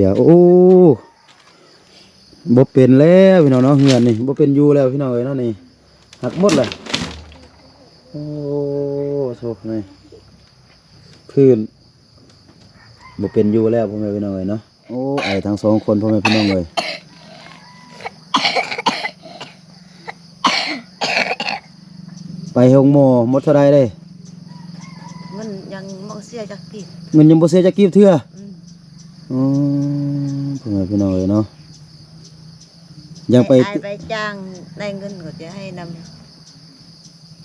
ດຽວ ໂອ້ ບໍ່ເປັນແລ້ວພີ່ນ້ອງເນາະ ເຮືອນນີ້ບໍ່ເປັນຢູ່ແລ້ວພີ່ນ້ອງເອີຍເນາະ ນີ້ຫັກໝົດແລ້ວ. ໂອ້ ໂທ້ ນີ້ພື້ນບໍ່ເປັນຢູ່ແລ້ວ ພໍ່ແມ່ພີ່ນ້ອງເອີຍເນາະ. ໂອ້ ໄອທັງສອງຄົນ ພໍ່ແມ່ພີ່ນ້ອງເອີຍ. ໄປໂຮງໝໍໝົດເທົ່າໃດເດ້? ເງິນຍັງບໍ່ເສຍຈັກກີບ ເງິນຍັງບໍ່ເສຍຈັກກີບເທື່ອ. ອືມ ອືມ ພໍ່ແມ່ພີ່ນ້ອງເອີຍເນາະ ຍັງໄປ ໄປ ໄປຈ້າງ ໄດ້ເງິນກໍຈະໃຫ້ນຳ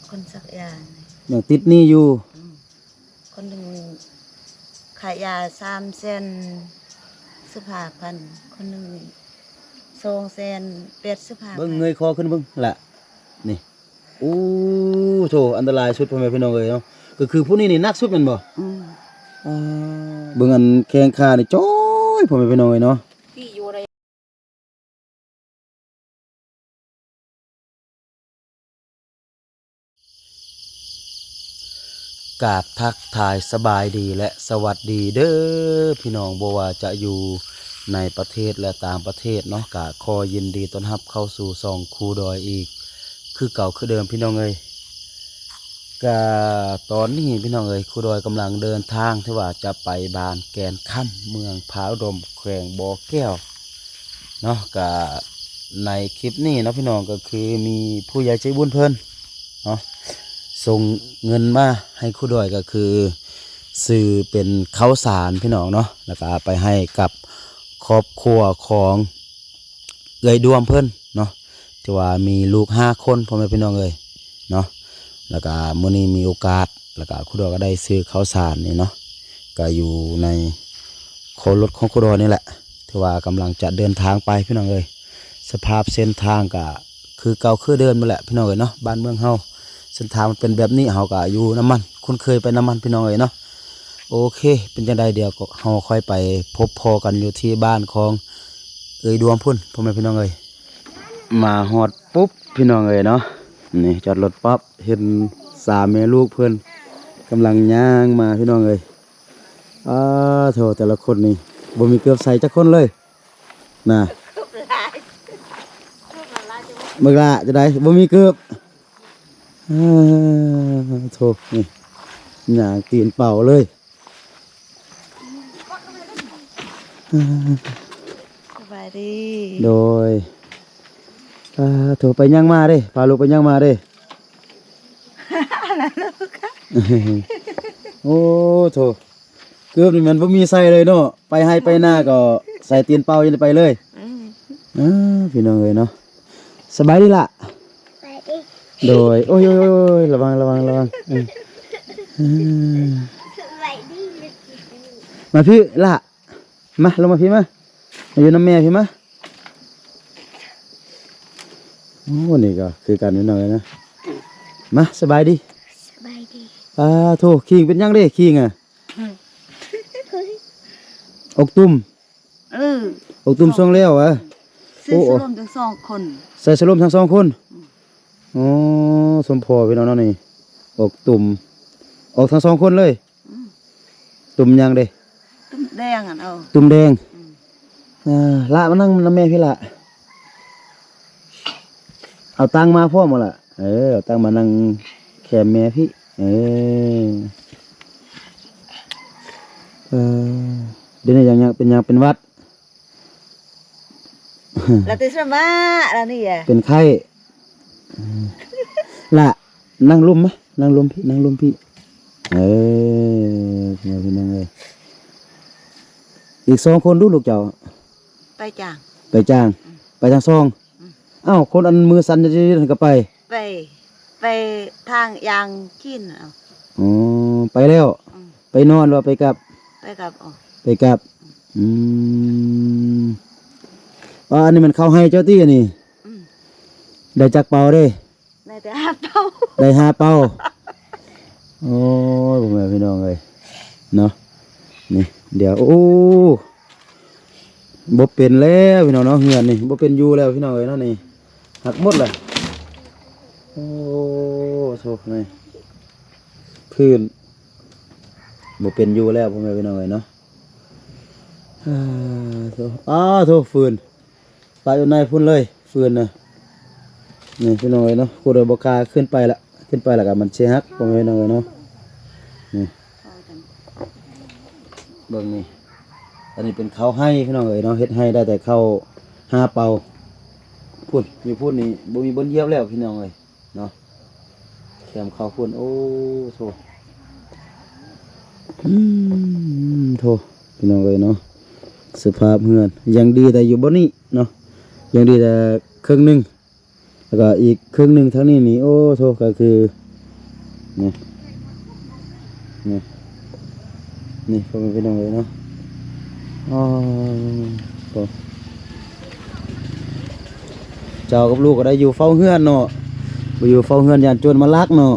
ຄົນສັກຢາ ຍັງຕິດໜີ້ຢູ່. ອືມ ຄົນໜຶ່ງຄ່າຢາສາມແສນສິບຫ້າພັນ ຄົນໜຶ່ງນີ້ສອງແສນແປດສິບຫ້າພັນ. ເບິ່ງ ເງີຍຄໍຂຶ້ນເບິ່ງລະ ນີ້. ໂອ້ ໂທ້ ອັນຕະລາຍສຸດ ພໍ່ແມ່ພີ່ນ້ອງເອີຍເນາະ ກໍຄືຜູ້ນີ້ນີ້ໜັກສຸດແມ່ນບໍ່? ອືມ ອ່າ ເບິ່ງອັນແຂ້ງຂານີ້ຈ້ອຍ ພໍ່ແມ່ພີ່ນ້ອງເອີຍເນາະ. ກາບທັກທາຍສະບາຍດີ ແລະ ສະຫວັດດີເດີພີ່ນ້ອງ ບໍ່ວ່າຈະຢູ່ໃນປະເທດ ແລະ ຕ່າງປະເທດເນາະ ກະຂໍຍິນດີຕ້ອນຮັບເຂົ້າສູ່ຊ່ອງຄູດອຍອີກຄືເກົ່າຄືເດີມພີ່ນ້ອງເອີຍ. ກະຕອນນີ້ພີ່ນ້ອງເອີຍ ຄູດອຍກຳລັງເດີນທາງ ທີ່ວ່າຈະໄປບ້ານແກ່ນຄຳ ເມືອງຜາອຸດົມ ແຂວງບໍ່ແກ້ວເນາະ. ກະໃນຄລິບນີ້ເນາະພີ່ນ້ອງ ກໍຄືມີຜູ້ໃຫຍ່ໃຈບຸນເພິ່ນ ເນາະ ສົ່ງເງິນມາໃຫ້ຄູດອຍ ກໍຄືຊື້ເປັນເຂົ້າສານພີ່ນ້ອງເນາະ ແລ້ວກໍເອົາໄປໃຫ້ກັບຄອບຄົວຂອງເອື້ອຍດວງເພິ່ນເນາະ ທີ່ວ່າມີລູກຫ້າຄົນ ພໍ່ແມ່ພີ່ນ້ອງເອີຍເນາະ. ແລ້ວກໍມື້ນີ້ມີໂອກາດ ແລ້ວກໍຄູດອຍກໍໄດ້ຊື້ເຂົ້າສານນີ້ເນາະ ກໍຢູ່ໃນ ໂຄ້ງລົດຂອງຄູດອຍນີ້ແຫຼະ ຖືວ່າກຳລັງຈະເດີນທາງໄປພີ່ນ້ອງເອີຍ. ສະພາບເສັ້ນທາງກະຄືເກົ່າຄືເດີມນັ້ນແຫຼະພີ່ນ້ອງເອີຍເນາະ ບ້ານເມືອງເຮົາ ເສັ້ນທາງມັນເປັນແບບນີ້ ເຮົາກະຢູ່ນຳມັນ ຄຸ້ນເຄີຍໄປນຳມັນພີ່ນ້ອງເອີຍເນາະ. ໂອເຄ ເປັນຈັ່ງໃດ ດຽວເຮົາຄ່ອຍໄປພົບພໍ້ກັນຢູ່ທີ່ບ້ານຂອງເອື້ອຍດວງພຸ້ນ ພໍ່ແມ່ພີ່ນ້ອງເອີຍ. ມາຮອດປຸບພີ່ນ້ອງເອີຍເນາະ ນີ້ຈອດລົດປັບ ເຫັນສາມແມ່ລູກເພິ່ນກຳລັງຍ່າງມາພີ່ນ້ອງເອີຍ. ອ້າໂທ້ ແຕ່ລະຄົນນີ້ບໍ່ມີເກີບໃສ່ຈັກຄົນເລີຍນະ. ບັກຫຼ້າ ຈັ່ງໃດ ບໍ່ມີເກີບ? ອ້າໂທ້ ນີ້ຍ່າງຕີນເປົ່າເລີຍ. ສະບາຍດີ. ໂດຍ. ອ່າ ໂທໄປຍ່າງມາເດ້ ພາລູກໄປຍ່າງມາເດ້. ໂອ້ ໂທ ເກີບນີ້ແມ່ນບໍ່ມີໃສ່ເລີຍເນາະ ໄປໄຮ່ໄປນາກໍໃສ່ຕີນເປົ່າຢູ່ໄປເລີຍ. ອືມ ອ່າ ພີ່ນ້ອງເອີຍເນາະ. ສະບາຍດີລະ? ສະບາຍດີ. ໂດຍ. ໂອ້ຍ ໂອ້ຍ ໂອ້ຍ ລະວັງ ລະວັງ ລະວັງ. ເອີ ເອີ ສະບາຍດີ. ມາພີ້ລະ ມາ ລົງມາພີ້ມາ ມາຢູ່ນຳແມ່ພີ້ມາ. ໂອ້ ນີ້ກໍຄືກັນພີ່ນ້ອງເອີຍນະ. ມາ ສະບາຍດີ. ສະບາຍດີ. ປາໂທ ຄີງເປັນຫຍັງເດ້ ຄີງອະ? ອອກຕຸ່ມ. ເອີ ອອກຕຸ່ມຊ່ວງແລ້ວອະ. ໃສ່ສະໂລມທັງສອງຄົນ. ໃສ່ສະໂລມທັງສອງຄົນ. ອືມ ອໍ ສົມພໍພີ່ນ້ອງເນາະນີ້ ອອກຕຸ່ມ ອອກທັງສອງຄົນເລີຍ. ອືມ ຕຸ່ມຫຍັງເດ້? ຕຸ່ມແດງຫັ້ນ. ເອົາ ຕຸ່ມແດງ. ອືມ ເອີ ລະມານັ່ງນຳແມ່ພີ້ລະ. ເອົາຕັ່ງມາພ້ອມບໍ່ລະ? ເອີ ເອົາຕັ່ງມານັ່ງແຄມແມ່ພີ້. ເອີ ເອີ ດຽວນີ້ຍັງ ຍັງເປັນ ຍັງເປັນຫວັດ. ລະຕິສະມາ ລະນີ້ອະ ເປັນໄຂ້. ລະ ນັ່ງລຸ່ມມາ ນັ່ງລຸ່ມພີ້ ນັ່ງລຸ່ມພີ້. ເອີ ພີ່ນ້ອງເອີຍ ອີກສອງຄົນດູລູກເຈົ້າ ໄປຈ້າງ ໄປຈ້າງ. ອືມ ໄປທັງສອງ. ອືມ ອ້າວ ຄົນອັນມືສັ່ນຢູ່ນັ້ນກໍໄປ ໄປ ໄປທາງຢ່າງກິນ. ອໍ ໄປແລ້ວ. ອືມ ໄປນອນຫຼືວ່າໄປກັບ? ໄປກັບ. ອໍ ໄປກັບ. ອືມ ວ່າອັນນີ້ແມ່ນເຂົ້າໄຮ່ເຈົ້າຕິອັນນີ້? ອືມ ໄດ້ຈັກເປົາເດ້? ໄດ້ແຕ່ຫ້າເປົາ. ໄດ້ຫ້າເປົາ. ໂອ້ຍ ພໍ່ແມ່ພີ່ນ້ອງເອີຍເນາະ ນີ້ ດຽວ ໂອ້ ບໍ່ເປັນແລ້ວພີ່ນ້ອງເນາະ ເຮືອນນີ້ບໍ່ເປັນຢູ່ແລ້ວພີ່ນ້ອງເອີຍເນາະ ນີ້ຫັກໝົດແລ້ວ. ໂອ້ ໂທ້ ນີ້ພື້ນບໍ່ເປັນຢູ່ແລ້ວ ພໍ່ແມ່ພີ່ນ້ອງເອີຍເນາະ. ອ່າ ໂທ້ ອ້າ ໂທ້ ຟືນ ປະຢູ່ໃນພຸ້ນເລີຍ ຟືນນະ. ນີ້ພີ່ນ້ອງເອີຍເນາະ ຄູດອຍບໍ່ກ້າຂຶ້ນໄປລະ ຂຶ້ນໄປລະກະມັນຊິຫັກ ພໍ່ແມ່ພີ່ນ້ອງເອີຍເນາະ. ນີ້ ເບິ່ງນີ້ ອັນນີ້ເປັນເຂົ້າໄຮ່ພີ່ນ້ອງເອີຍເນາະ ເຮັດໄຮ່ໄດ້ແຕ່ເຂົ້າຫ້າເປົາ. ພຸ້ນ ຢູ່ພຸ້ນນີ້ບໍ່ມີບ່ອນຢຽບແລ້ວພີ່ນ້ອງເອີຍເນາະ ແຄມເຂົ້າພຸ້ນ. ໂອ້ ໂທ້ ອືມ ໂທ້ ພີ່ນ້ອງເອີຍເນາະ ສະພາບເຮືອນຍັງດີແຕ່ຢູ່ບ່ອນນີ້ເນາະ ຍັງດີແຕ່ເຄິ່ງໜຶ່ງ ແລ້ວກໍອີກເຄິ່ງໜຶ່ງທາງນີ້ນີ້ ໂອ້ ໂທ້ ກໍຄື ນີ້ ນີ້ ນີ້ ພໍ່ແມ່ພີ່ນ້ອງເອີຍເນາະ. ອໍ ໂອ້ ເຈົ້າກັບລູກກໍໄດ້ຢູ່ເຝົ້າເຮືອນເນາະ ບໍ່ຢູ່ເຝົ້າເຮືອນຢ້ານໂຈນມາລັກເນາະ.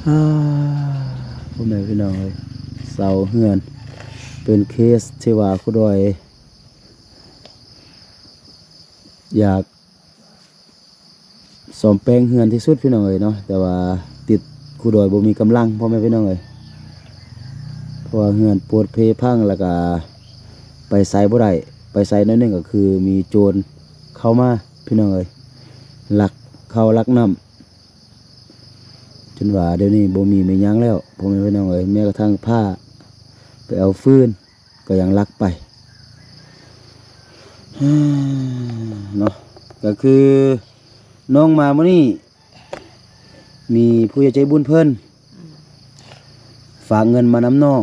ອາ ພໍ່ແມ່ພີ່ນ້ອງເອີຍ ເສົາເຮືອນ ເປັນເຄສທີ່ວ່າຄູດອຍຢາກ ສ້ອມແປງເຮືອນທີ່ສຸດພີ່ນ້ອງເອີຍເນາະ ແຕ່ວ່າຕິດຄູດອຍບໍ່ມີກຳລັງ ພໍ່ແມ່ພີ່ນ້ອງເອີຍ ເພາະວ່າເຮືອນໂປດເພພັງ ແລ້ວກະໄປໃສບໍ່ໄດ້ ໄປໃສໜ້ອຍໜຶ່ງກໍຄືມີໂຈນເຂົ້າມາພີ່ນ້ອງເອີຍ ລັກເຂົ້າລັກນ້ຳ ຈົນວ່າດຽວນີ້ບໍ່ມີແມ່ນຫຍັງແລ້ວ ພໍ່ແມ່ພີ່ນ້ອງເອີຍ ແມ້ກະທັ່ງຜ້າໄປເອົາຟືນ ກໍຍັງລັກໄປເນາະ. ກໍຄືນ້ອງມາມື້ນີ້ ມີຜູ້ໃຫຍ່ໃຈບຸນເພິ່ນ ອືມ ຝາກເງິນມານຳນ້ອງ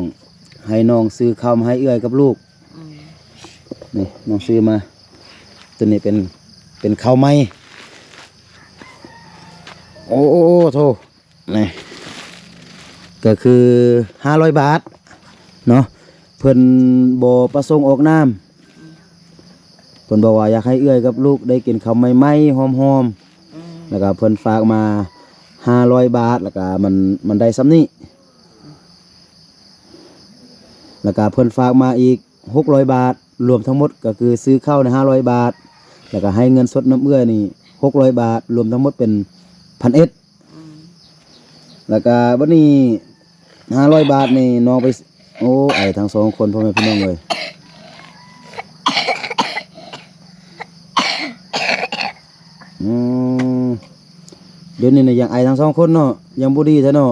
ໃຫ້ນ້ອງຊື້ເຂົ້າມາໃຫ້ເອື້ອຍກັບລູກ. ອືມ ນີ້ນ້ອງຊື້ມາ ຕົວນີ້ເປັນ ເປັນເຂົ້າໃໝ່. ໂອ້ ໂອ້ ໂອ້ ໂທ້ ນີ້ ກໍຄືຫ້າຮ້ອຍບາດເນາະ ເພິ່ນບໍ່ປະສົງອອກນາມ ເພິ່ນບອກວ່າຢາກໃຫ້ເອື້ອຍກັບລູກໄດ້ກິນເຂົ້າໃໝ່ໆ ຫອມໆ ອືມ ແລ້ວກໍເພິ່ນຝາກມາຫ້າຮ້ອຍບາດ ແລ້ວກໍມັນ ມັນໄດ້ສ່ຳນີ້ ແລ້ວກໍເພິ່ນຝາກມາອີກ ຫົກຮ້ອຍບາດ ລວມທັງໝົດກໍຄືຊື້ເຂົ້າໃນຫ້າຮ້ອຍບາດ ແລ້ວກໍໃຫ້ເງິນສົດນຳເອື້ອຍນີ້ຫົກຮ້ອຍບາດ ລວມທັງໝົດເປັນພັນເອັດ ອືມ ແລ້ວກໍບັດນີ້ຫ້າຮ້ອຍບາດນີ້ນ້ອງໄປ ໂອ້ ໄອທັງສອງຄົນ ພໍ່ແມ່ພີ່ນ້ອງເອີຍ. ອືມ ດຽວນີ້ນະຍັງໄອທັງສອງຄົນເນາະ ຍັງບໍ່ດີແທ້ເນາະ.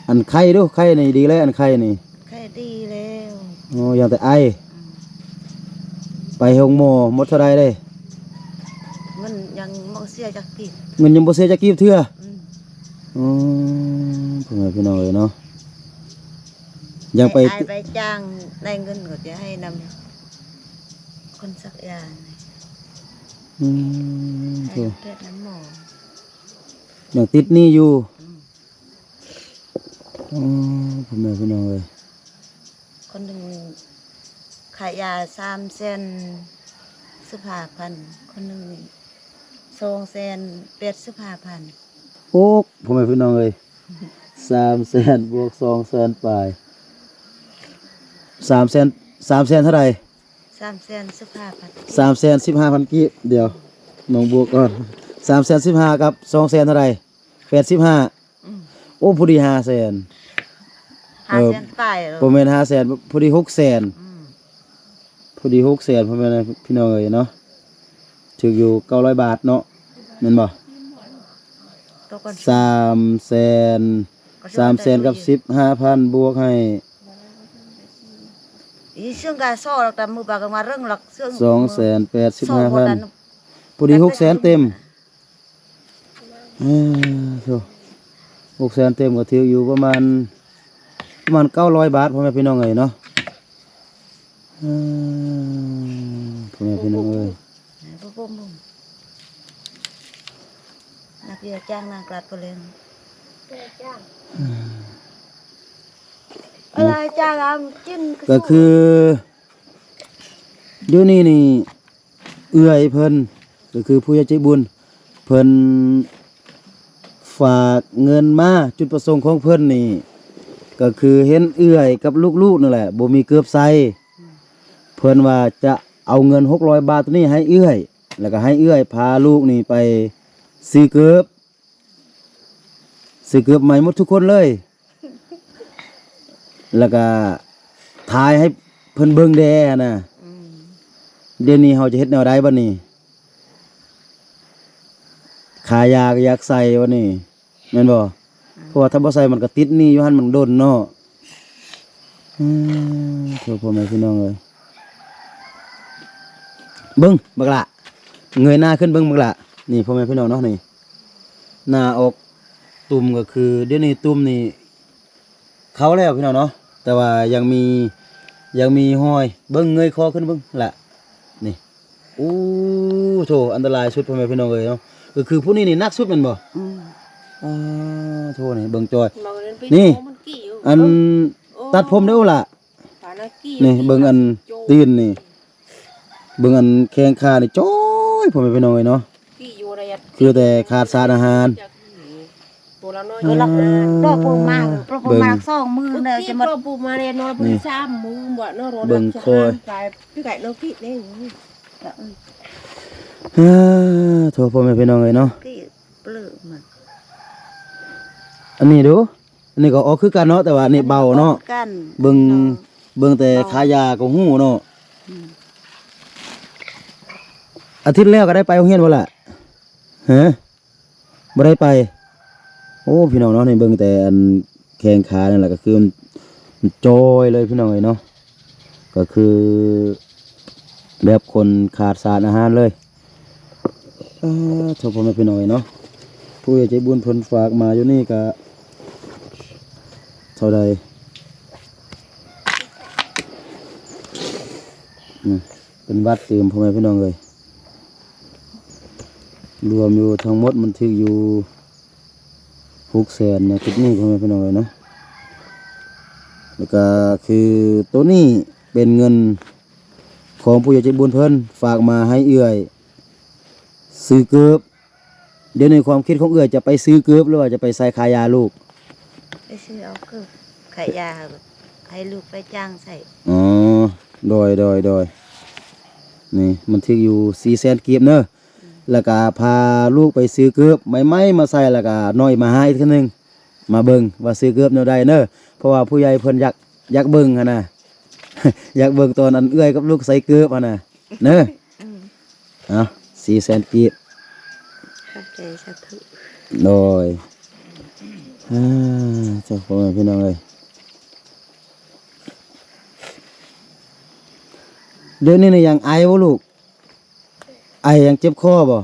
ອັນໄຂ້ດູ ໄຂ້ນີ້ດີແລ້ວ ອັນໄຂ້ນີ້ ໄຂ້ດີແລ້ວ. ໂອ້ ຍັງແຕ່ໄອ. ອືມ ໄປໂຮງໝໍໝົດເທົ່າໃດເດ້? ເງິນຍັງບໍ່ເສຍຈັກກີບ ເງິນຍັງບໍ່ເສຍຈັກກີບເທື່ອ. ອືມ ອືມ ພໍ່ແມ່ພີ່ນ້ອງເອີຍເນາະ ຍັງໄປ ໄປ ໄປຈ້າງໄດ້ເງິນກໍຈະໃຫ້ນຳ ຄົນສັກຢານີ້. ອືມ ໃຫ້ ໂອ້ ແພດນຳໝໍ ຍັງຕິດໜີ້ຢູ່. ອືມ ອືມ ພໍ່ແມ່ພີ່ນ້ອງເອີຍ ຄົນໜຶ່ງຄ່າຢາສາມແສນສິບຫ້າພັນ ຄົນໜຶ່ງນີ້ສອງແສນແປດສິບຫ້າພັນ. ໂອ້ ພໍ່ແມ່ພີ່ນ້ອງເອີຍ ສາມແສນບວກສອງແສນປາຍ ສາມແສນ ສາມແສນເທົ່າໃດ? ສາມແສນສິບຫ້າພັນ ສາມແສນສິບຫ້າພັນກີບ. ດຽວນ້ອງບວກກ່ອນ ສາມແສນສິບຫ້າກັບສອງແສນເທົ່າໃດ? ແປດສິບຫ້າ. ອືມ ໂອ້ ພໍດີຫ້າແສນ ຫ້າແສນປາຍ ເອີ ບໍ່ແມ່ນຫ້າແສນ ພໍດີຫົກແສນ. ອືມ ພໍດີຫົກແສນ ພໍ່ແມ່ພີ່ນ້ອງເອີຍເນາະ ຖືກຢູ່ເກົ້າຮ້ອຍບາດເນາະ ແມ່ນບໍ່? ສາມແສນ ສາມແສນກັບສິບຫ້າພັນ ບວກໃຫ້ ອີ ເຊິ່ງກະຊໍ ແລ້ວກະມື້ບາກະມາເລີ່ງຫຼັກ ເຊິ່ງ ສອງແສນແປດສິບຫ້າພັນ ພໍດີຫົກແສນເຕັມ. ເອີ ໂທ້ ຫົກແສນເຕັມກໍຖືກຢູ່ປະມານ ປະມານເກົ້າຮ້ອຍບາດ ພໍ່ແມ່ພີ່ນ້ອງເອີຍເນາະ. ເອີ ພໍ່ແມ່ພີ່ນ້ອງເອີຍ ນັກເວຍຈ້າງນາງກລາດປະເລັງ ເອີ ອາຈານກິນ ກໍຄືຢູ່ນີ້ນີ້ ເອື້ອຍເພິ່ນ ກໍຄືຜູ້ໃຫຍ່ໃຈບຸນ ເພິ່ນຝາກເງິນມາ. ຈຸດປະສົງຂອງເພິ່ນນີ້ ກໍຄືເຫັນເອື້ອຍກັບລູກໆນັ້ນແຫຼະ ບໍ່ມີເກີບໃສ່ ເພິ່ນວ່າຈະເອົາເງິນຫົກຮ້ອຍບາດໂຕນີ້ໃຫ້ເອື້ອຍ ແລ້ວກໍໃຫ້ເອື້ອຍພາລູກນີ້ໄປຊື້ເກີບ ຊື້ເກີບໃໝ່ໝົດທຸກຄົນເລີຍ ແລ້ວກະຖ່າຍໃຫ້ ເພິ່ນເບິ່ງແດ່ຫັ້ນນະ. ອືມ ດຽວນີ້ເຮົາຈະເຮັດແນວໃດບັດນີ້? ຄ່າຢາກໍຢາກໃສ່ບັດນີ້ ແມ່ນບໍ່? ອືມ ເພາະວ່າຖ້າບໍ່ໃສ່ມັນກໍຕິດໜີ້ຢູ່ຫັ້ນມັນດົນເນາະ. ອືມ ໂທ້ ພໍ່ແມ່ພີ່ນ້ອງເອີຍ ເບິ່ງບັກຫຼ້າ ເງີຍໜ້າຂຶ້ນເບິ່ງບັກຫຼ້າ ນີ້ ພໍ່ແມ່ພີ່ນ້ອງເນາະ ນີ້ ໜ້າອອກຕຸ່ມ ກໍຄືດຽວນີ້ຕຸ່ມນີ້ເຂົ້າແລ້ວພີ່ນ້ອງເນາະ ແຕ່ວ່າຍັງມີ ຍັງມີຮອຍ ເບິ່ງ ເງີຍຄໍຂຶ້ນເບິ່ງຫຼ້າ ນີ້. ໂອ້ ໂທ້ ອັນຕະລາຍສຸດ ພໍ່ແມ່ພີ່ນ້ອງເອີຍເນາະ ກໍຄືຜູ້ນີ້ນີ້ໜັກສຸດແມ່ນບໍ່? ອືມ ອາ ໂທ້ນີ້ເບິ່ງຈ່ອຍ ນີ້ ອັນ ໂອ້ ຕັດຜົມເດີ້ຫຼ້າ ນີ້ເບິ່ງອັນຕີນນີ້ ເບິ່ງອັນແຂ້ງຂານີ້ຈ້ອຍ ພໍ່ແມ່ພີ່ນ້ອງເອີຍເນາະ ຄືແຕ່ຂາດສານອາຫານ. ໂຕລະນ້ອຍ ເອີ ລັກ ດອກບໍ່ມາ ເອີ ບໍ່ມາສອງມື້ເດີ ຈະໝົດ ບໍ່ມາແນ່ນອນ ນີ້ ສາມມື້ບໍ່ເນາະ ເບິ່ງຄອຍ ໄປ ຄືໄກ່ນ້ອງກິເດ້ ເອີ ໂທ້ ພໍ່ແມ່ພີ່ນ້ອງເອີຍເນາະ ອັນນີ້ດູ ອັນນີ້ກໍອອກຄືກັນເນາະ ແຕ່ວ່າອັນນີ້ເບົາເນາະ ເບິ່ງ ເບິ່ງແຕ່ຂາຢາກໍຮູ້ເນາະ. ອືມ ອາທິດແລ້ວກໍໄດ້ໄປໂຮງຮຽນບໍ່ລະ? ຮະ ບໍ່ໄດ້ໄປ. ໂອ້ ພີ່ນ້ອງເນາະ ນີ້ເບິ່ງແຕ່ອັນແຂ້ງຂານີ້ລະ ກໍຄືມັນ ມັນຈ່ອຍເລີຍ ພີ່ນ້ອງເອີຍເນາະ ກໍຄືແບບຄົນຂາດສານອາຫານເລີຍ. ເອີ ໂທ້ ພໍ່ແມ່ພີ່ນ້ອງເອີຍເນາະ ຜູ້ໃຫຍ່ໃຈບຸນເພິ່ນຝາກມາຢູ່ນີ້ກະເທົ່າໃດ? ອືມ ເປັນວັດຕື່ມ ພໍ່ແມ່ພີ່ນ້ອງເອີຍ ລວມຢູ່ທັງໝົດມັນຖືກຢູ່ຫົກແສນ ໃນຄລິບນີ້ ພໍ່ແມ່ພີ່ນ້ອງເອີຍເນາະ ແລ້ວກະຄືໂຕນີ້ເປັນເງິນ ຂອງຜູ້ໃຫຍ່ໃຈບຸນເພິ່ນຝາກມາໃຫ້ເອື້ອຍຊື້ເກີບ. ດຽວນີ້ຄວາມຄິດຂອງເອື້ອຍຈະໄປຊື້ເກີບ ຫຼືວ່າຈະໄປໃສ່ຂາຢາລູກ? ໄປຊື້ເອົາເກີບ ຂາຢາໃຫ້ລູກໄປຈ້າງໃສ່. ອໍ ໂດຍ ໂດຍ ໂດຍ ນີ້ມັນຖືກຢູ່ສີ່ແສນກີບເນີ ແລ້ວກະພາລູກໄປຊື້ເກີບໃໝ່ໆມາໃສ່ ແລ້ວກະນ້ອຍມາຫາອີກເທື່ອໜຶ່ງ ມາເບິ່ງວ່າຊື້ເກີບແນວໃດເນີ ເພາະວ່າຜູ້ໃຫຍ່ເພິ່ນຢາກ ຢາກເບິ່ງຫັ້ນນະ ຢາກເບິ່ງຕອນອັນເອື້ອຍກັບລູກໃສ່ເກີບຫັ້ນນະ ເນີ. ອືມ ເອົາ ສີ່ແສນກີບ ຂອບໃຈສາທຸ ໂດຍ. ອາ ເຈົ້າ ພໍ່ແມ່ພີ່ນ້ອງເອີຍ ດຽວນີ້ນີ້ຍັງໄອບໍ່ລູກ? ໄອຍັງເຈັບຄໍບໍ່?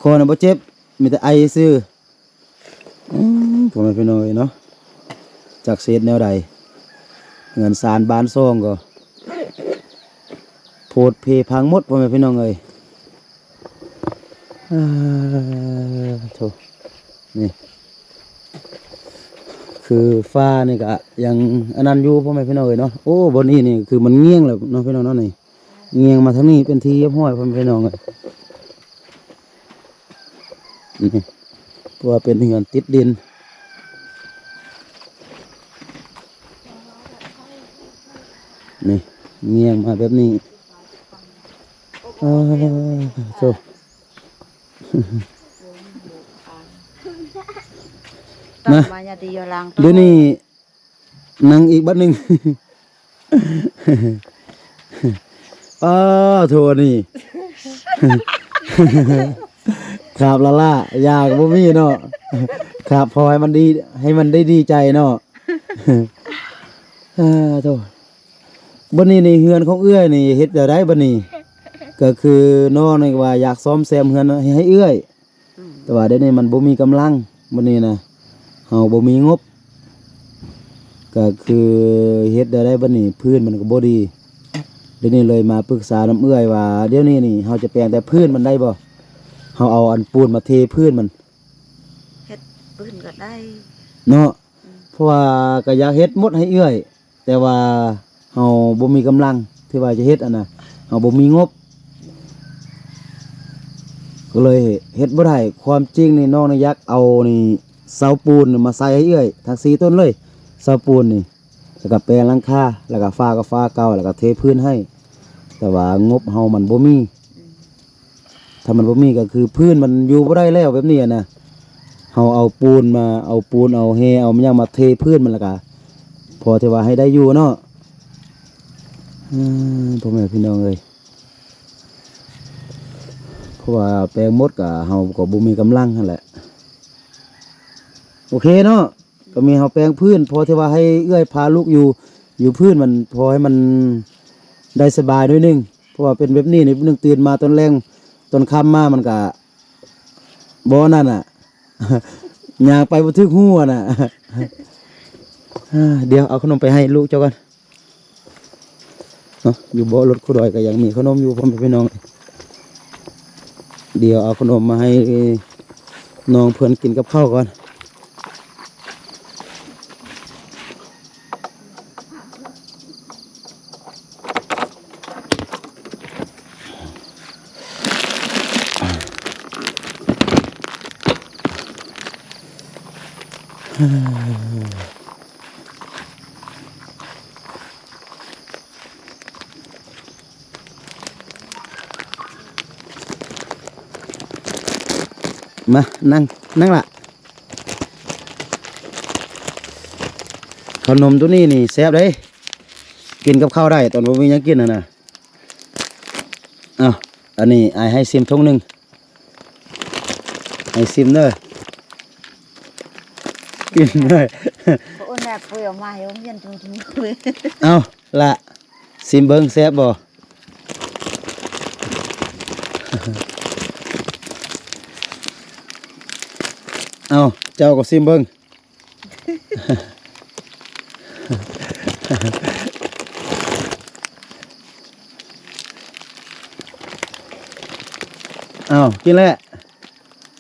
ຄໍນະບໍ່ເຈັບ ມີແຕ່ໄອຊື່. ອືມ ພໍ່ແມ່ພີ່ນ້ອງເອີຍເນາະ ຈັກຊິເຮັດແນວໃດ ເຮືອນຊານບ້ານຊ່ອງກໍໂພດເພພັງໝົດ ພໍ່ແມ່ພີ່ນ້ອງເອີຍ. ເອີ ໂທ້ ນີ້ ຄືຟ້ານີ້ກະຍັງອັນນັ້ນຢູ່ ພໍ່ແມ່ພີ່ນ້ອງເອີຍເນາະ. ໂອ້ ບ່ອນນີ້ນີ້ຄືມັນງ່ຽງແລ້ວເນາະ ພີ່ນ້ອງເນາະ ນີ້ ງ່ຽງມາທາງນີ້ເປັນທີ່ຮຽບຮ້ອຍ ພໍ່ແມ່ພີ່ນ້ອງເອີຍ. ນີ້ ເພາະວ່າເປັນເຮືອນຕິດດິນ ນີ້ ງ່ຽງມາແບບນີ້. ເອີ ໂທ້ ນະ ດຽວນີ້ ນັ່ງອີກບັດໜຶ່ງ. ອ້າ ໂທ້ ອັນນີ້ ຂາບລ້າໆ ຢາກໍບໍ່ມີເນາະ ຂາບພໍໃຫ້ມັນດີ ໃຫ້ມັນໄດ້ດີໃຈເນາະ. ອ້າ ໂທ້ ບັດນີ້ນີ້ເຮືອນຂອງເອື້ອຍນີ້ເຮັດແນວໃດບັດນີ້? ກໍຄືນ້ອງນີ້ວ່າຢາກສ້ອມແຊມເຮືອນໃຫ້ເອື້ອຍ ອືມ ແຕ່ວ່າດຽວນີ້ມັນບໍ່ມີກຳລັງ ບັດນີ້ນະ ເຮົາບໍ່ມີງົບ ກໍຄືເຮັດແນວໃດບັດນີ້ ພື້ນມັນກໍບໍ່ດີ. ດຽວນີ້ເລີຍມາປຶກສານຳເອື້ອຍວ່າ ດຽວນີ້ນີ້ເຮົາຈະແປງແຕ່ພື້ນມັນໄດ້ບໍ່? ເຮົາເອົາອັນປູນມາເທພື້ນມັນ ເຮັດພື້ນກໍໄດ້ເນາະ. ອືມ ເພາະວ່າກໍຢາກເຮັດໝົດໃຫ້ເອື້ອຍ ແຕ່ວ່າເຮົາບໍ່ມີກຳລັງທີ່ວ່າຈະເຮັດຫັ້ນນະ ເຮົາບໍ່ມີງົບ ກໍເລີຍເຮັດບໍ່ໄດ້. ຄວາມຈິງນີ້ນ້ອງນີ້ຢາກເອົານີ້ເສົາປູນມາໃສ່ໃຫ້ເອື້ອຍທັງສີ່ຕົ້ນເລີຍ ເສົາປູນນີ້ ແລ້ວກໍແປງຫຼັງຄາ ແລ້ວກໍຝາກໍຝາເກົ່າ ແລ້ວກໍເທພື້ນໃຫ້ ແຕ່ວ່າງົບເຮົາມັນບໍ່ມີ. ຖ້າມັນບໍ່ມີກໍຄືພື້ນມັນຢູ່ບໍ່ໄດ້ແລ້ວແບບນີ້ນະ ເຮົາເອົາປູນມາ ເອົາປູນ ເອົາແຮ່ ເອົາຫຍັງມາເທພື້ນມັນ ແລ້ວກະພໍທີ່ວ່າໃຫ້ໄດ້ຢູ່ເນາະ. ອືມ ພໍ່ແມ່ພີ່ນ້ອງເອີຍ ເພາະວ່າແປງໝົດກະເຮົາກໍບໍ່ມີກຳລັງຫັ້ນແຫຼະ. ໂອເຄເນາະ ກໍມີເຮົາແປງພື້ນ ພໍທີ່ວ່າໃຫ້ເອື້ອຍພາລູກຢູ່ ຢູ່ພື້ນມັນ ພໍໃຫ້ມັນໄດ້ສະບາຍໜ້ອຍໜຶ່ງ ເພາະວ່າເປັນແບບນີ້ນີ້ ໜຶ່ງຕື່ນມາຕອນແລງ ຕອນຄ່ຳມາມັນກະ ບໍ່ນັ້ນນະ ຍ່າງໄປບໍ່ຖືກຮູຫັ້ນນະ. ດຽວເອົາຂະໜົມໄປໃຫ້ລູກເຈົ້າກ່ອນເນາະ. ຢູ່ເບາະລົດຄູດອຍກໍຍັງມີຂະໜົມຢູ່ ພໍ່ແມ່ພີ່ນ້ອງ. ດຽວເອົາຂະໜົມມາໃຫ້ນ້ອງເພິ່ນກິນກັບເຂົ້າກ່ອນ. ມາ ນັ່ງ ນັ່ງລະ. ເຂົ້າໜົມໂຕນີ້ນີ້ແຊບເດ້ ກິນກັບເຂົ້າໄດ້ ຕອນບໍ່ມີຫຍັງກິນຫັ້ນນະ. ເອົາ ອັນນີ້ອ້າຍໃຫ້ຊິມຖົງໜຶ່ງ ໃຫ້ຊິມເດີ ກິນເດີ. ໂອ້ ແມ່ເພິ່ນເອົາມາໃຫ້ໂຮງຮຽນທຸກມື້. ເອົາ ລະ ຊິມເບິ່ງແຊບບໍ່? ເອົາ ເຈົ້າກໍຊິມເບິ່ງ. ເອົາ ກິນແລ້ວ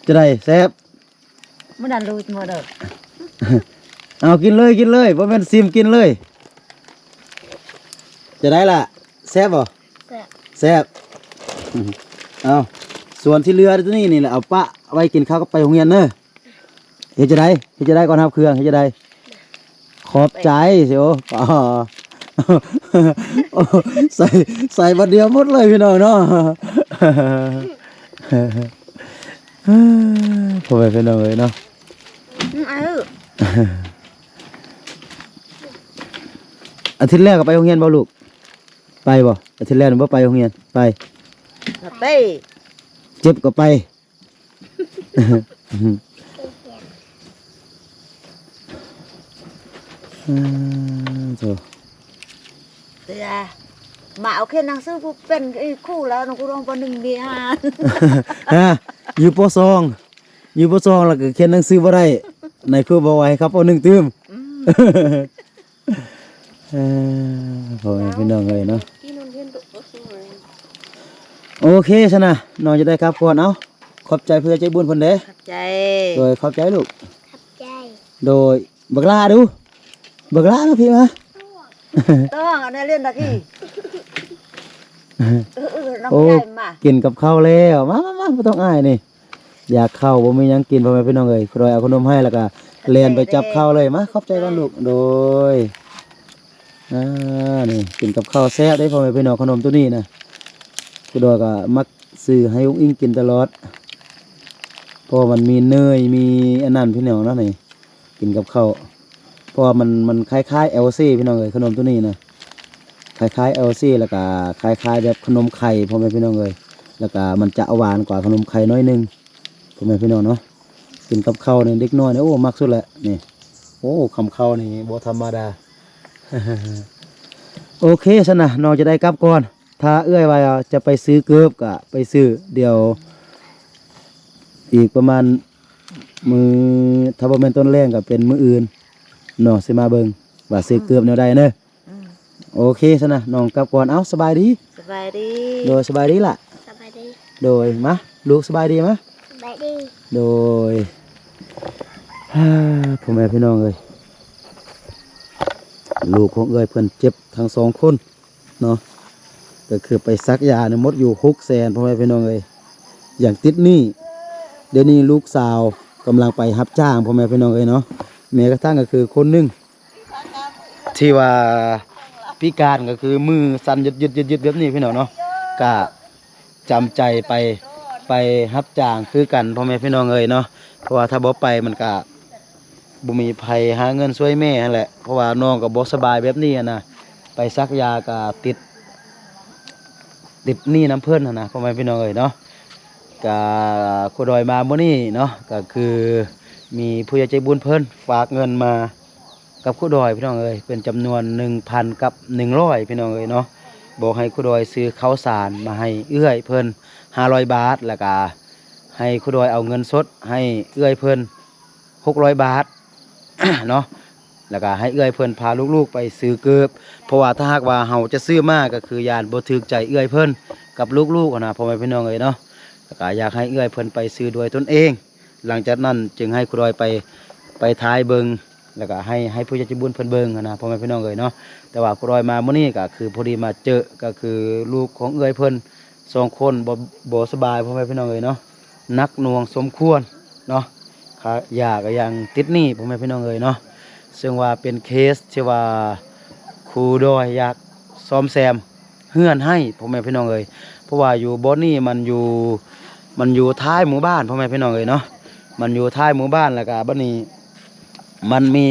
ຈະໄດ້ແຊບ. ມື້ນັ້ນລູກໝົດເດີ. ເອົາ ກິນເລີຍ ກິນເລີຍ ບໍ່ແມ່ນຊິມ ກິນເລີຍ. ຈະໄດ້ລະ ແຊບບໍ່? ແຊບ ແຊບ. ເອົາ ສ່ວນທີ່ເຫຼືອຕົວນີ້ນີ້ແຫຼະ ເອົາປະໄວ້ກິນເຂົ້າກັບໄປໂຮງຮຽນເດີ. ເຮັດຈັ່ງໃດ? ເຮັດຈັ່ງໃດ? ກ່ອນຮັບເຄື່ອງ ເຮັດຈັ່ງໃດ? ຂອບໃຈຊິ. ໂອ້ ໃສ່ ໃສ່ບາດດຽວໝົດເລີຍພີ່ນ້ອງເນາະ. ພໍ່ແມ່ພີ່ນ້ອງເອີຍເນາະ ອືມ ອາ ອາທິດແລ້ວກໍໄປໂຮງຮຽນບໍ່ລູກ? ໄປບໍ່? ອາທິດແລ້ວບໍ່ໄປໂຮງຮຽນ? ໄປ ໄປ ເຈັບກໍໄປ. ເອີ ໂທ້ ເວລາມາເອົາຂຽນໜັງສືຜູ້ເປັນອີ່ຄູແລ້ວນະ ຄູຮ້ອງປໍໜຶ່ງມີຫາ ຮະ ຢູ່ປໍສອງ ຢູ່ປໍສອງແລ້ວກໍຂຽນໜັງສືບໍ່ໄດ້ ນາຍຄູບອກວ່າໃຫ້ເຂົ້າປໍໜຶ່ງຕື່ມ. ອືມ ເອີ ພໍ່ແມ່ພີ່ນ້ອງເອີຍເນາະ ໂອເຄຊັ້ນນະ ນ້ອງຈະໄດ້ກັບກ່ອນ. ເອົ້າ ຂອບໃຈຜູ້ໃຫຍ່ໃຈບຸນເພິ່ນເດ້ ຂອບໃຈ ໂດຍ ຂອບໃຈລູກ ຂອບໃຈ ໂດຍ. ບັກຫຼ້າດູ ບັກຫຼ້າມາພີ້ມາ ຕ້ອງເອົາແນວຫຼິ້ນດາກີ້. ເອີໆ ນ້ອງໃຫຍ່ມາ ໂອ້ ກິນກັບເຂົ້າແລ້ວ ມາໆໆ ບໍ່ຕ້ອງອາຍນີ້. ຢາກເຂົ້າບໍ່ມີຫຍັງກິນ ພໍ່ແມ່ພີ່ນ້ອງເອີຍ ຄູດອຍເອົາຂະໜົມໃຫ້ ແລ້ວກະແລ່ນໄປຈັບເຂົ້າເລີຍ. ມາ ຂອບໃຈກ່ອນລູກ ໂດຍ. ອ່າ ນີ້ກິນກັບເຂົ້າແຊບເດ້ ພໍ່ແມ່ພີ່ນ້ອງ ຂະໜົມໂຕນີ້ນະ ຄູດອຍກະມັກຊື້ໃຫ້ອຸ້ງອິງກິນຕະຫຼອດ ເພາະວ່າມັນມີເນີຍ ມີອັນນັ້ນພີ່ນ້ອງເນາະ ນີ້ ກິນກັບເຂົ້າ ເພາະວ່າມັນ ມັນຄ້າຍໆແອວເຊພີ່ນ້ອງເອີຍ ຂະໜົມໂຕນີ້ນະ ຄ້າຍໆແອວເຊ ແລ້ວກະຄ້າຍໆແບບຂະໜົມໄຂ່ ພໍ່ແມ່ພີ່ນ້ອງເອີຍ ແລ້ວກະມັນຈະຫວານກວ່າຂະໜົມໄຂ່ໜ້ອຍໜຶ່ງ ພໍ່ແມ່ພີ່ນ້ອງເນາະ. ກິນກັບເຂົ້ານີ້ເດັກນ້ອຍນີ້ ໂອ້ ມັກສຸດແຫຼະນີ້ ໂອ້ ຄຳເຂົ້ານີ້ບໍ່ທຳມະດາ. ໂອເຄຊັ້ນນະ ນ້ອງຈະໄດ້ກັບກ່ອນ ຖ້າເອື້ອຍວ່າຈະໄປຊື້ເກີບກະໄປຊື້ ດຽວອີກປະມານມື້ ຖ້າບໍ່ແມ່ນຕອນແລງກະເປັນມື້ອື່ນເນາະ ຊິມາເບິ່ງວ່າຊື້ເກີບແນວໃດເດີ. ອືມ ໂອເຄຊັ້ນນະ ນ້ອງກັບກ່ອນ ເອົ້າ ສະບາຍດີ ສະບາຍດີ ໂດຍ ສະບາຍດີລະ ສະບາຍດີ ໂດຍ ມາ ລູກສະບາຍດີ ມາ ສະບາຍດີ ໂດຍ. ພໍ່ແມ່ພີ່ນ້ອງເອີຍ ລູກຂອງເອື້ອຍເພິ່ນເຈັບທັງສອງຄົນ ເນາະ ກໍຄືໄປສັກຢານີ້ໝົດຢູ່ຫົກແສນ ພໍ່ແມ່ພີ່ນ້ອງເອີຍ ຍັງຕິດໜີ້. ດຽວນີ້ລູກສາວກຳລັງໄປຮັບຈ້າງ ພໍ່ແມ່ພີ່ນ້ອງເອີຍເນາະ ແມ້ກະທັ່ງກໍຄືຄົນໜຶ່ງທີ່ວ່າພິການ ກໍຄືມືສັ່ນຍືດໆໆແບບນີ້ພີ່ນ້ອງເນາະ ກະຈຳໃຈໄປ ໄປຮັບຈ້າງຄືກັນ ພໍ່ແມ່ພີ່ນ້ອງເອີຍເນາະ ເພາະວ່າຖ້າບໍ່ໄປມັນກະ ບໍ່ມີໃຜຫາເງິນຊ່ວຍແມ່ຫັ້ນແຫຼະ ເພາະວ່ານ້ອງກໍບໍ່ສະບາຍແບບນີ້ຫັ້ນນະ ໄປສັກຢາກໍຕິດ ຕິດໜີ້ນຳເພິ່ນຫັ້ນນະ ພໍ່ແມ່ພີ່ນ້ອງເອີຍເນາະ. ກະຄູດອຍມາມື້ນີ້ເນາະ ກະຄືມີຜູ້ໃຫຍ່ໃຈບຸນເພິ່ນຝາກເງິນມາກັບຄູດອຍ ພີ່ນ້ອງເອີຍ ເປັນຈຳນວນໜຶ່ງພັນກັບໜຶ່ງຮ້ອຍ ພີ່ນ້ອງເອີຍເນາະ. ບອກໃຫ້ຄູດອຍຊື້ເຂົ້າສານມາໃຫ້ເອື້ອຍເພິ່ນຫ້າຮ້ອຍບາດ ແລ້ວກະໃຫ້ຄູດອຍເອົາເງິນສົດໃຫ້ເອື້ອຍເພິ່ນຫົກຮ້ອຍບາດເນາະ. ແລ້ວກະໃຫ້ເອື້ອຍເພິ່ນພາລູກໆໄປຊື້ເກີບ ເພາະວ່າຖ້າຫາກວ່າເຮົາຈະຊື້ມາ ກະຄືຢ້ານບໍ່ຖືກໃຈເອື້ອຍເພິ່ນກັບລູກໆຫັ້ນນະ ພໍ່ແມ່ພີ່ນ້ອງເອີຍເນາະ. ແລ້ວກະຢາກໃຫ້ເອື້ອຍເພິ່ນໄປຊື້ດ້ວຍຕົນເອງ ຫຼັງຈາກນັ້ນຈຶ່ງໃຫ້ຄູດອຍໄປ ໄປຖ່າຍເບິ່ງ ແລ້ວກະໃຫ້ ໃຫ້ຜູ້ໃຫຍ່ໃຈບຸນເພິ່ນເບິ່ງຫັ້ນນະ ພໍ່ແມ່ພີ່ນ້ອງເອີຍເນາະ. ແຕ່ວ່າຄູດອຍມາມື້ນີ້ ກະຄືພໍດີມາເຈີ ກະຄືລູກຂອງເອື້ອຍເພິ່ນສອງຄົນ ບໍ່ ບໍ່ສະບາຍ ພໍ່ແມ່ພີ່ນ້ອງເອີຍເນາະ. ໜັກໜ່ວງສົມຄວນເນາະ ຄ່າຢາກະຍັງຕິດໜີ້ ພໍ່ແມ່ພີ່ນ້ອງເອີຍເນາະ. ເຊິ່ງວ່າເປັນເຄສທີ່ວ່າຄູດອຍຢາກສ້ອມແຊມເຮືອນໃຫ້ ພໍ່ແມ່ພີ່ນ້ອງເອີຍ ເພາະວ່າຢູ່ບ່ອນນີ້ມັນຢູ່ ມັນຢູ່ທ້າຍໝູ່ບ້ານ ພໍ່ແມ່ພີ່ນ້ອງເອີຍເນາະ. ມັນຢູ່ທ້າຍໝູ່ບ້ານ ແລ້ວກະບັດນີ້ ມັນມີ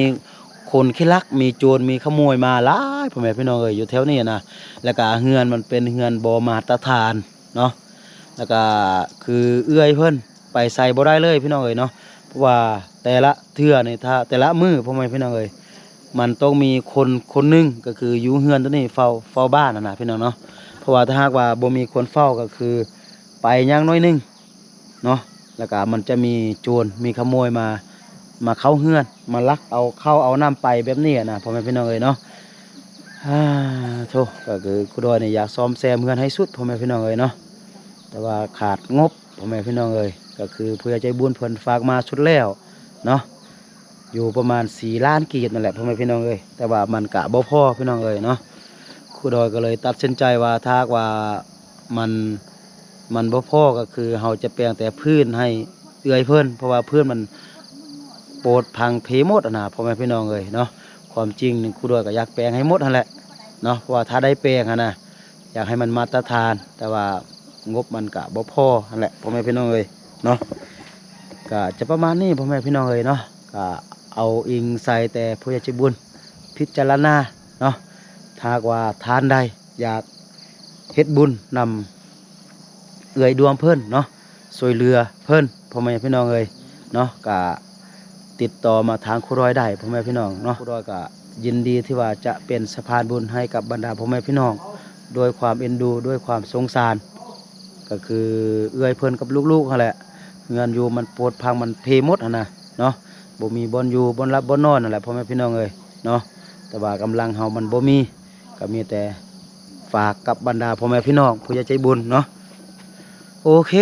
ຄົນຂີ້ລັກ ມີໂຈນ ມີຂະໂມຍມາຫຼາຍ ພໍ່ແມ່ພີ່ນ້ອງເອີຍ ຢູ່ແຖວນີ້ນະ. ແລ້ວກະເຮືອນມັນເປັນເຮືອນບໍ່ມາດຕະຖານເນາະ ແລ້ວກະຄືເອື້ອຍເພິ່ນໄປໃສບໍ່ໄດ້ເລີຍ ພີ່ນ້ອງເອີຍເນາະ. ເພາະວ່າແຕ່ລະເທື່ອນີ້ ຖ້າແຕ່ລະມື້ ພໍ່ແມ່ພີ່ນ້ອງເອີຍ ມັນຕ້ອງມີຄົນຄົນໜຶ່ງ ກະຄືຢູ່ເຮືອນໂຕນີ້ເຝົ້າ ເຝົ້າບ້ານຫັ້ນນະ ພີ່ນ້ອງເນາະ. ເພາະວ່າຖ້າຫາກວ່າບໍ່ມີຄົນເຝົ້າ ກະຄືໄປຫຍັງໜ້ອຍໜຶ່ງ ເນາະ ແລ້ວກະມັນຈະມີໂຈນ ມີຂະໂມຍມາ ມາເຂົ້າເຮືອນ ມາລັກເອົາເຂົ້າເອົານ້ຳໄປແບບນີ້ນະ ພໍ່ແມ່ພີ່ນ້ອງເອີຍເນາະ. ອາ ໂທ້ ກະຄືຄູດອຍນີ້ຢາກສ້ອມແຊມເຮືອນໃຫ້ສຸດ ພໍ່ແມ່ພີ່ນ້ອງເອີຍເນາະ ແຕ່ວ່າຂາດງົບ ພໍ່ແມ່ພີ່ນ້ອງເອີຍ. ກະຄືຜູ້ໃຫຍ່ໃຈບຸນເພິ່ນຝາກມາສຸດແລ້ວເນາະ ຢູ່ປະມານສີ່ລ້ານກີບນັ້ນແຫຼະ ພໍ່ແມ່ພີ່ນ້ອງເອີຍ ແຕ່ວ່າມັນກະບໍ່ພໍ ພີ່ນ້ອງເອີຍເນາະ. ຄູດອຍກະເລີຍຕັດສິນໃຈວ່າ ຖ້າຫາກວ່າມັນ ມັນບໍ່ພໍ ກະຄືເຮົາຈະແປງແຕ່ພື້ນໃຫ້ເອື້ອຍເພິ່ນ ເພາະວ່າພື້ນມັນໂປດພັງເພໝົດຫັ້ນນະ ພໍ່ແມ່ພີ່ນ້ອງເອີຍເນາະ. ຄວາມຈິງນີ້ຄູດອຍກະຢາກແປງໃຫ້ໝົດຫັ້ນແຫຼະເນາະ ເພາະວ່າຖ້າໄດ້ແປງຫັ້ນນະ ຢາກໃຫ້ມັນມາດຕະຖານ ແຕ່ວ່າງົບມັນກະບໍ່ພໍຫັ້ນແຫຼະ ພໍ່ແມ່ພີ່ນ້ອງເອີຍເນາະ. ກະຈະປະມານນີ້ ພໍ່ແມ່ພີ່ນ້ອງເອີຍເນາະ ກະເອົາອີງໃສ່ແຕ່ຜູ້ໃຫຍ່ໃຈບຸນພິຈາລະນາເນາະ. ຖ້າຫາກວ່າທ່ານໃດຢາກເຮັດບຸນນຳເອື້ອຍດວງເພິ່ນເນາະ ຊ່ວຍເຫຼືອເພິ່ນ ພໍ່ແມ່ພີ່ນ້ອງເອີຍເນາະ ກະຕິດຕໍ່ມາທາງຄູດອຍໄດ້ ພໍ່ແມ່ພີ່ນ້ອງເນາະ. ຄູດອຍກະຍິນດີທີ່ວ່າຈະເປັນສະພານບຸນໃຫ້ກັບບັນດາພໍ່ແມ່ພີ່ນ້ອງ ດ້ວຍຄວາມເອັນດູ ດ້ວຍຄວາມສົງສານ ກະຄືເອື້ອຍເພິ່ນກັບລູກໆຫັ້ນແຫຼະ ເຮືອນຢູ່ມັນໂປດພັງ ມັນເພໝົດຫັ້ນນະເນາະ ບໍ່ມີບ່ອນຢູ່ ບ່ອນຫຼັບ ບ່ອນນອນຫັ້ນແຫຼະ ພໍ່ແມ່ພີ່ນ້ອງເອີຍເນາະ. ແຕ່ວ່າກຳລັງເຮົາມັນບໍ່ມີ ກະມີແຕ່ຝາກກັບບັນດາພໍ່ແມ່ພີ່ນ້ອງ ຜູ້ໃຫຍ່ໃຈບຸນເນາະ. ໂອເຄ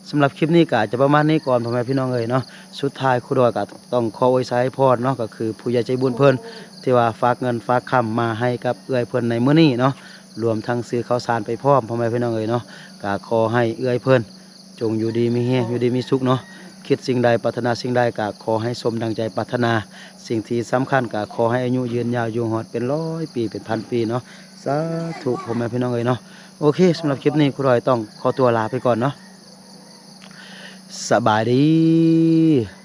ສຳລັບຄລິບນີ້ກະຈະປະມານນີ້ກ່ອນ ພໍ່ແມ່ພີ່ນ້ອງເອີຍເນາະ. ສຸດທ້າຍຄູດອຍກະຕ້ອງຂໍອວຍໄຊໃຫ້ພອນເນາະ ກະຄືຜູ້ໃຫຍ່ໃຈບຸນເພິ່ນທີ່ວ່າຝາກເງິນຝາກຄຳມາໃຫ້ກັບເອື້ອຍເພິ່ນໃນມື້ນີ້ເນາະ ລວມທັງຊື້ເຂົ້າສານໄປພ້ອມ ພໍ່ແມ່ພີ່ນ້ອງເອີຍເນາະ. ກະຂໍໃຫ້ເອື້ອຍເພິ່ນ ຈົ່ງຢູ່ດີມີແຮງ ຢູ່ດີມີສຸກເນາະ. ຄິດສິ່ງໃດ ປາດຖະໜາສິ່ງໃດ ກະຂໍໃຫ້ສົມດັ່ງໃຈປາດຖະໜາ. ສິ່ງທີ່ສຳຄັນກະຂໍໃຫ້ອາຍຸຍືນຍາວ ຢູ່ຮອດເປັນຮ້ອຍປີ ເປັນພັນປີເນາະ. ສາທຸ ພໍ່ແມ່ພີ່ນ້ອງເອີຍເນາະ. ໂອເຄ ສຳລັບຄລິບນີ້ຄູດອຍຕ້ອງຂໍຕົວລາໄປກ່ອນເນາະ. ສະບາຍດີ.